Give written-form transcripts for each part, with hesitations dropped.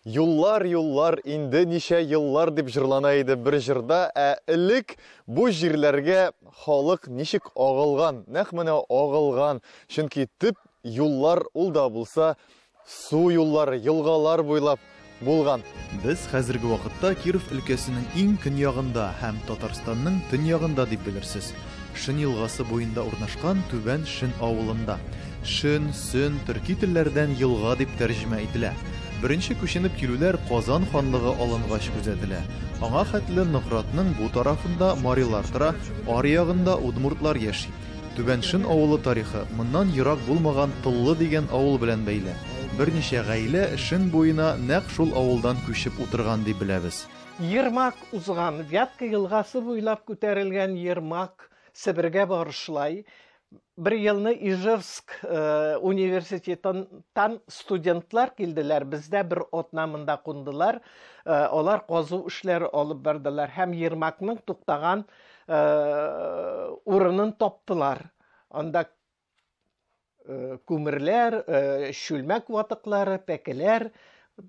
Юллар, юллар, инде ничә еллар дип җырлана иде бер җырда, ә элек бу җирләргә халык ничек агылган, нәкъ менә агылган, чөнки төп юллар ул да булса су юллары, елгалар буйлап булган. Без хәзерге вакытта Киров өлкәсенең иң көньягында һәм Татарстанның төньягында дип белерсез. Шөн елгасы буенда урнашкан Түбән Шөн авылында. Шөн, Сөн, төрки телләрдән елга дип тәрҗемә ителә. Беренче күченеп килүләр Казан ханлыгы алынгач күзәтелә. Аңа хәтле Нократның бу тарафында марилар тора, аръягында удмуртлар яши. Түбән Шөн авылы тарихы моннан ерак булмаган Тыллы дигән авыл белән бәйле. Берничә гаилә Шөн буена нәкъ шул авылдан күчеп утырган дип беләбез. Ермак узган, Вятка елгасы буйлап күтәрелгән Ермак Себергә барышлай бер елны Ижевск э, университетыннан студентлар килделәр. Бездә бер атна монда кундылар. Э, алар казу эшләре алып бардылар һәм Ермакның туктаган э, урынын таптылар. Анда күмерләр, чүлмәк ватыклары, пәкеләр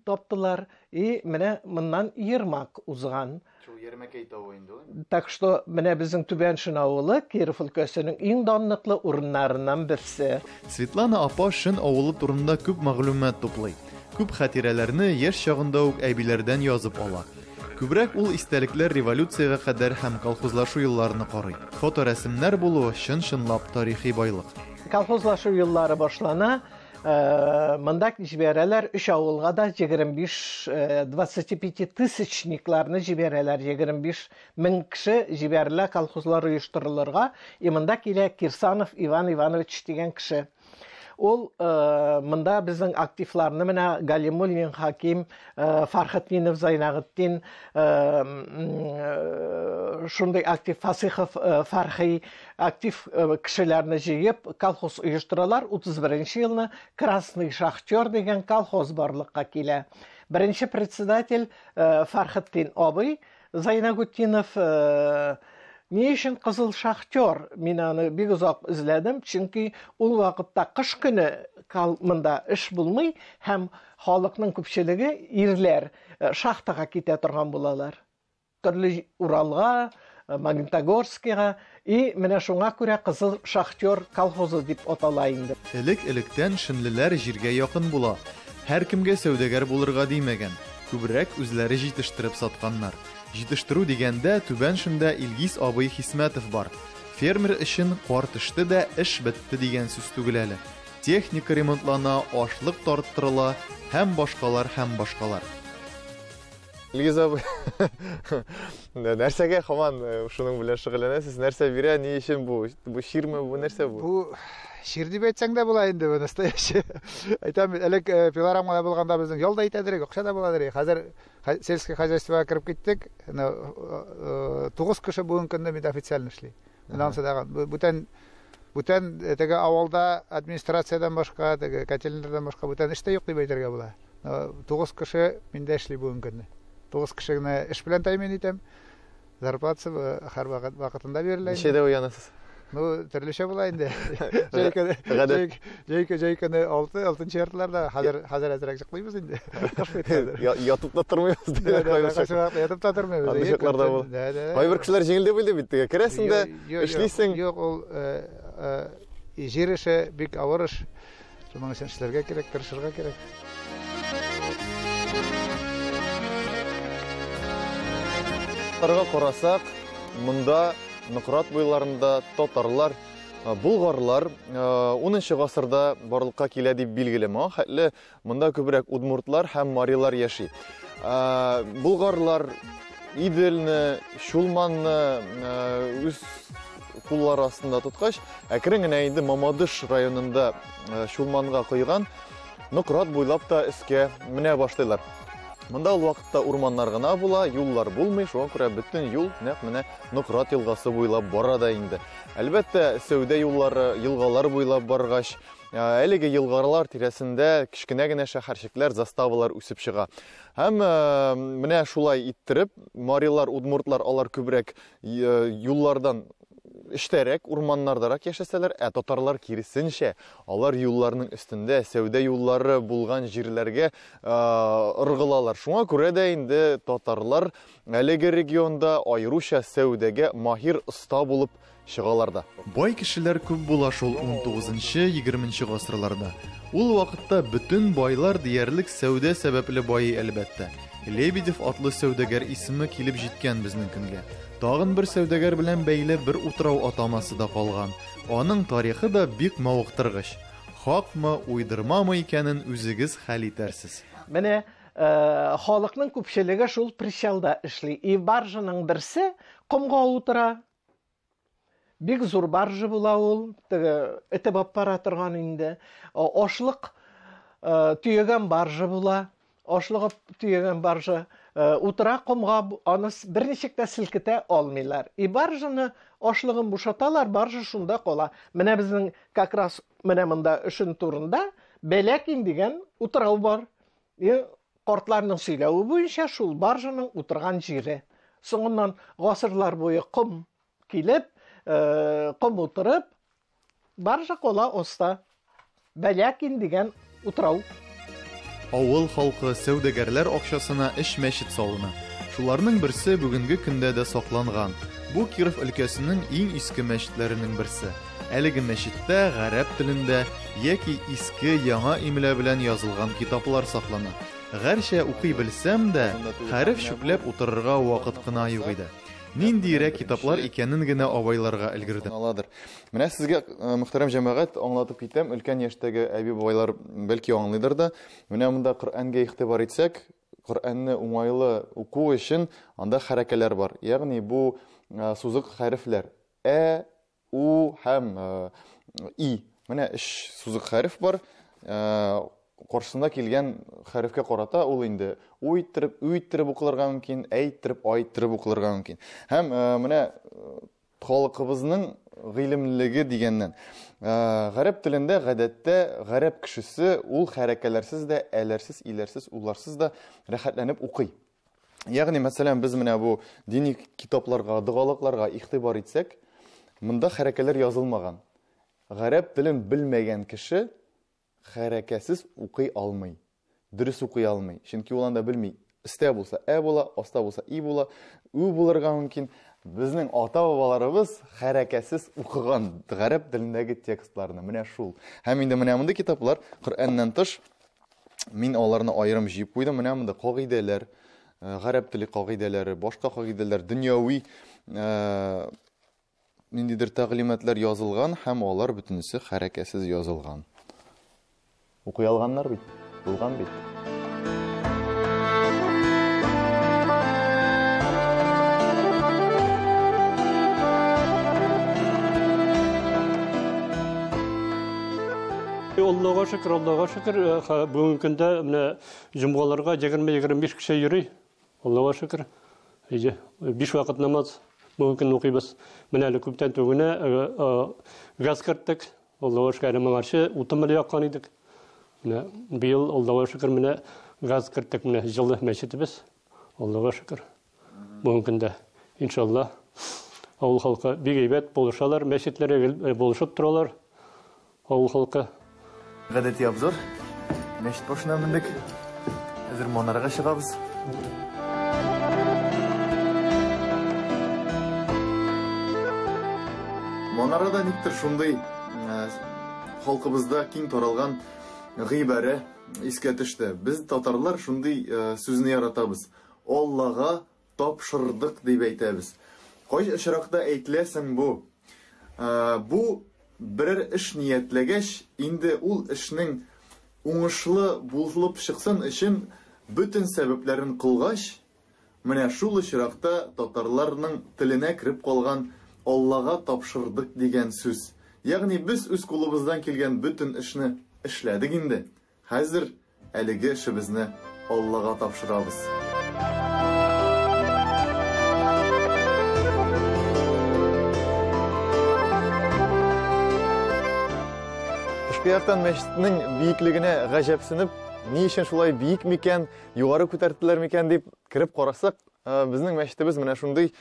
таптылар. И менә моннан Ермак узган. Шул Ермәкәй тавы инде ул. Так что менә безнең Түбән Шөн авылы Киров өлкәсенең иң данлыклы урыннарыннан берсе. Светлана апа Шөн авылы турында күп мәгълүмат туплый. Күп хатирәләрне яшь чагында ук әбиләрдән язып ала. Күбрәк ул истәлекләр революциягә кадәр һәм колхозлашу елларны карый. Фоторәсемнәр булуы чын-чынлап тарихи байлык. Колхозлашу еллары башлана. Э, монда җибәрәләр өч авылга да 25 25 э, тысячникларны җибәрәләр 25 мең кеше җибәрелә колхозлар оештырылырга и монда килә Кирсанов Иван Иванович дигән кеше Ул э, монда безнең активларны менә Галимуллин Хаким, э, Фархетдинов Зайнагытдин, э, шундый актив Фасихов Фархи актив кешеләрне җыеп колхоз оештыралар. 31 елны Красный шахтер дигән колхоз барлыкка килә. Беренче председатель Фархетдин абый Зайнагутдинов ни өчен кызыл шахтер? Мин аны бик озак эзләдем, чөнки ул вакытта кыш көне монда эш булмый һәм халыкның күпчелеге ирләр шахтага китә торган булалар. Төрле Уралга, Магнитогорскига и менә шуңа күрә Кызыл шахтер колхозы дип атала инде. Элек-электән шенлеләр җиргә якын була. Һәркемгә сәүдәгәр булырга димәгән. Күбрәк үзләре җитештереп сатканнар. Җитештерү дигәндә, Түбән Шөндә Илгиз абый Хисмәтов бар. Фермер өчен кар төште дә, эш бетте дигән сүз түгел әле. Техника ремонтлана, ашлык тарттырыла һәм башкалар, һәм башкалар. Илгиз абый, нәрсәгә һаман э, шуның белән шөгыльләнәсез? Нәрсә бирә, ни өчен бу? Бу чирме, бу нәрсә бу? Бу чир дип әйтсәң дә була инде, бу настоящий. Әйтәм, элек э, пилорамада булганда безнең ял да итәдер, акча да буладыр. Хәзер сельское хозяйствога кереп киттек. Э, тугыз кеше бүгенге көндә бит официально эшли. Менә ансы дагы бүтән бүтән теге авылда администрациядән башка, теге котельныйдан башка бүтән эш тә юк дип әйтергә була. Тугыз кеше миндә эшли бүгенге көндә. Тугыз кеше генә эш белән тәэмин итәм. Зарплатасы һәр вакыт вакытында бирелә. Ничәдә уянасыз? Ну, төрлечә була инде. Җәй көне, җәй көне, җәй көне 6, 6 яртыларда, хәзер хәзер әзрәк йоклыйбыз инде. Кыш бит хәзер. Ятып та тормыйбыз. Кайсы вакытта ятып та тормыйбыз. Андый чакларда була. Кайбер кешеләр җиңел дип уйлый бит, теге керәсең дә, эшлисең. Юк, ул җир эше бик авыр эш. Шуның өчен эшләргә кирәк, тырышырга кирәк. Татарга карасак, монда Нократ буйларында татарлар, булгарлар 10 гасырда барлыкка килә дип билгеле. Моңа хәтле монда күбрәк удмуртлар һәм марилар яши. Булгарлар Иделне, Чулманны үз куллары астында тоткач, әкрен генә инде Мамадыш районында Чулманга койган Нократ буйлап та өскә менә башлыйлар. Монда ул вакытта урманнар гына була, юллар булмый, шуңа күрә бөтен юл нәкъ менә Нократ елгасы буйлап бара да инде. Әлбәттә, сәүдә юллары елгалар буйлап баргач, әлеге елгалар тирәсендә кечкенә генә шәһәрчекләр, заставалар үсеп чыга. Һәм менә шулай иттереп, марилар, удмуртлар алар күбрәк юллардан эчтәрәк, урманнардарак яшәсәләр, ә татарлар киресенчә, алар юлларның өстендә, сәүдә юллары булган җирләргә ыргылалар. Шуңа күрә дә инде татарлар әлеге регионда аеруча сәүдәгә маһир, оста булып чыгалар да. Бай кешеләр күп була шул 19-20 гасырларда. Ул вакытта бөтен байлар диярлек сәүдә сәбәпле байый, әлбәттә. Лебедев атлы сәүдәгәр исеме килеп җиткән безнең көнгә. Тагын бер сәүдәгәр белән бәйле бер утрау атамасы да калган. Аның тарихы да бик мавыктыргыч. Хакмы, уйдырмамы икәнен үзегез хәл итәрсез. Менә халыкның күпчелеге шул причалда эшли. И баржаның берсе комга утыра. Бик зур баржа була ул, теге этеп алып бара торган инде. Ашлык төягән баржа була. Ашлык төягән баржа утыра комга, аны берничек тә селкетә алмыйлар. И баржаны ашлыгын бушаталар, баржа шунда кала. Менә безнең как раз менә монда өшен турында Бәләкин дигән утрау бар. И картларның сөйләве буенча шул баржаның утырган җире. Соңыннан гасырлар буе ком килеп, ком утырып, баржа кала оста. Бәләкин дигән утрау. Авыл халкы, сәүдәгәрләр акчасына өч мәчет салына. Шуларның берсе бүгенге көндә дә сакланган. Бу Киров өлкәсенең иң иске мәчетләренең берсе. Әлеге мәчеттә гарәп телендә яки иске яңа имля белән язылган китаплар саклана. Гәрчә укый белсәм дә, хәреф чүпләп утырырга вакыт кына юк иде. Ниндиерәк китаплар икәнен генә абайларга өлгердем. Менә сезгә, мөхтәрәм җәмәгать, аңлатып китәм, өлкән яшьтәге әби-бабайлар бәлки аңлыйдыр да. Менә монда Коръәнгә игътибар итсәк, Коръәнне уңайлы уку өчен анда хәрәкәләр бар. Ягъни бу сузык хәрефләр. Ә, У һәм И. Менә өч сузык хәреф бар. Каршысында килгән хәрефкә карата ул инде у иттереп, ү иттереп укылырга мөмкин, ә иттереп, а иттереп укылырга мөмкин. Һәм менә халкыбызның гыйлемлелеге дигәннән. Гарәп телендә гадәттә гарәп кешесе ул хәрәкәләрсез дә, әләрсез, иләрсез, уларсыз да рәхәтләнеп укый. Ягъни, мәсәлән, без менә бу дини китапларга, догалыкларга игътибар итсәк, монда хәрәкәләр язылмаган. Гарәп телен белмәгән кеше хәрәкәсез укый алмый. Дөрес укый алмый. Чөнки ул анда белми. Өстә булса ә була, аста булса и була, ү булырга мөмкин. Безнең ата-бабаларыбыз хәрәкәсез укыган гарәп телендәге текстларны. Менә шул. Һәм инде менә мондый китаплар Коръәннән тыш мин аларны аерым җыеп куйдым. Менә монда кагыйдәләр, гарәп теле кагыйдәләре, башка кагыйдәләр, дөньяви ниндидер тәгълиматлар язылган һәм алар бөтенесе хәрәкәсез язылган. Укый алганнар бит, булган бит. Аллага шөкер, Аллага шөкер, бүгенге көндә менә җомгаларга 20-25 кеше йөри. Аллага шөкер. Иҗе, 5 вакыт намаз бүгенге көнне укыйбыз. Менә әле күптән түгел генә газ керттек. Аллага шөкер, әле моңарчы утын белән яккан идек. Менә быел Аллага шөкер, менә газ керттек, менә җылы мәчетебез. Аллага шөкер. Бүгенге көндә, иншалла, авыл халкы бик әйбәт булышалар, мәчетләргә гел булышып торалар. Авыл халкы. Гадәти обзор. Мәчет башына мендек. Хәзер манарага чыгабыз. Манарада никтер шундый халкыбызда киң таралган гыйбарә искә төште. Без татарлар шундый сүзне яратабыз. Аллага тапшырдык дип әйтәбез. Кай очракта әйтеләсең бу? Бу берәр эш ниятләгәч, инде ул эшнең уңышлы булып чыксын өчен бөтен сәбәпләрен кылгач, менә шул очракта татарларның теленә кереп калган Аллага тапшырдык дигән сүз. Ягъни без үз кулыбыздан килгән бөтен эшне эшләдек инде. Хәзер әлеге эшебезне Аллага тапшырабыз. Тышкы яктан мәчетнең биеклегенә гаҗәпсенеп, ни өчен шулай биек микән, югары күтәрттеләр микән дип кереп карасак, безнең мәчетебез менә шундый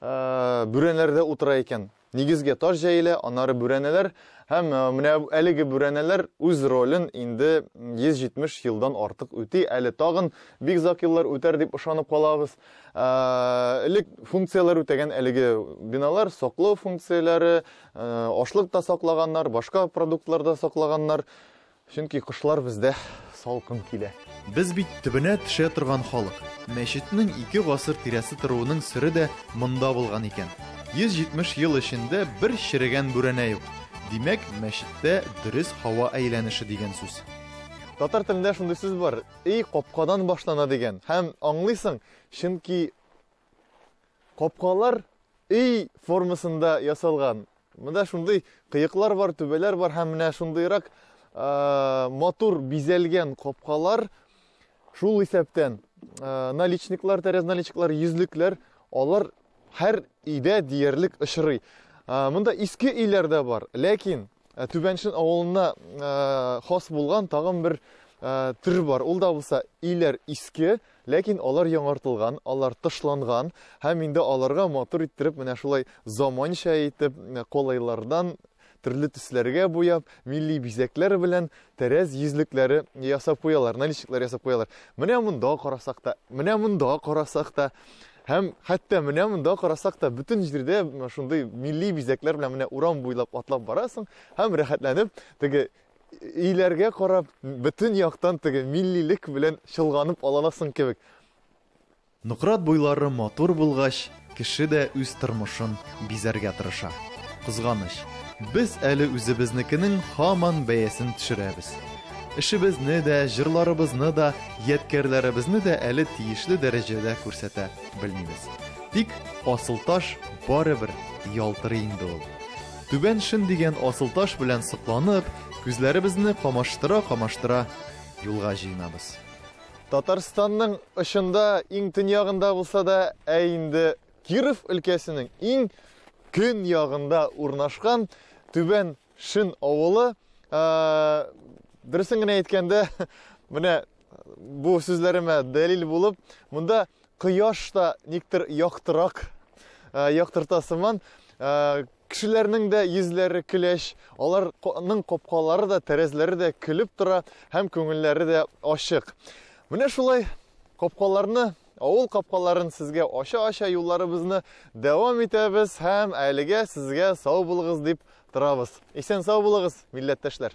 бүрәнәләрдә утыра икән. Нигезгә таш җәелә, аннары бүрәнәләр һәм менә әлеге бүрәнәләр үз ролен инде 170 елдан артык үти. Әле тагын бик озак еллар үтәр дип ышанып калабыз. Элек функцияләр үтәгән әлеге биналар, саклау функцияләре, ашлык та саклаганнар, башка продуктлар да саклаганнар. Чөнки кышлар бездә салкын килә. Без бит төбенә төшә торган халык. Мәчетнең 2 гасыр тирәсе торуының сере дә монда булган икән. 170 ел эчендә бер черегән бүрәнә юк. Димәк, мәчеттә дөрес һава әйләнеше дигән сүз. Татар телендә шундый сүз бар: "Өй капкадан башлана" дигән. Һәм аңлыйсың, чөнки капкалар өй формасында ясалган. Монда шундый кыеклар бар, түбәләр бар һәм менә шундыйрак матур бизәлгән капкалар, шул исәптән наличниклар, тәрәз наличниклар, йөзлекләр, алар һәр өйдә диярлек очрый. Монда иске өйләр дә бар, ләкин Түбән Шөн авылына хас булган тагын бер төр бар. Ул да булса өйләр иске, ләкин алар яңартылган, алар тышланган һәм инде аларга матур иттереп менә шулай заманча итеп калайлардан төрле төсләргә буяп, милли бизәкләр белән тәрәз йөзлекләре ясап куялар, наличниклар ясап куялар. Менә монда карасак та, менә монда карасак та, һәм хәтта менә монда карасак та, бөтен җирдә шундый милли бизәкләр белән менә урам буйлап атлап барасың һәм рәхәтләнеп теге өйләргә карап, бөтен яктан теге миллилек белән чолганып аласың кебек. Нократ буйлары матур булгач, кеше дә үз тормышын бизәргә тырыша. Кызганыч, без әле үзебезнекенең һаман бәясен төшерәбез. Эшебезне дә, җырларыбызны да, ядкәрләребезне дә әле тиешле дәрәҗәдә күрсәтә белмибез. Тик асылташ барыбер ялтырый инде ул. Түбән Шөн дигән асылташ белән сокланып, күзләребезне камаштыра-камаштыра юлга җыенабыз. Татарстанның очында, иң төньягында булса да, ә инде Киров өлкәсенең иң көньягында урнашкан Түбән Шөн авылы, дөресен генә әйткәндә, менә бу сүзләремә дәлил булып, монда кояш та никтер яктырак, яктырта сыман, кешеләрнең дә йөзләре көләч, аларның капкалары да, тәрәзләре дә көлеп тора һәм күңелләре дә ачык. Менә шулай капкаларны, авыл капкаларын сезгә ача-ача юлларыбызны дәвам итәбез һәм әлегә сезгә сау булыгыз дип торабыз. Исән сау булыгыз, милләттәшләр.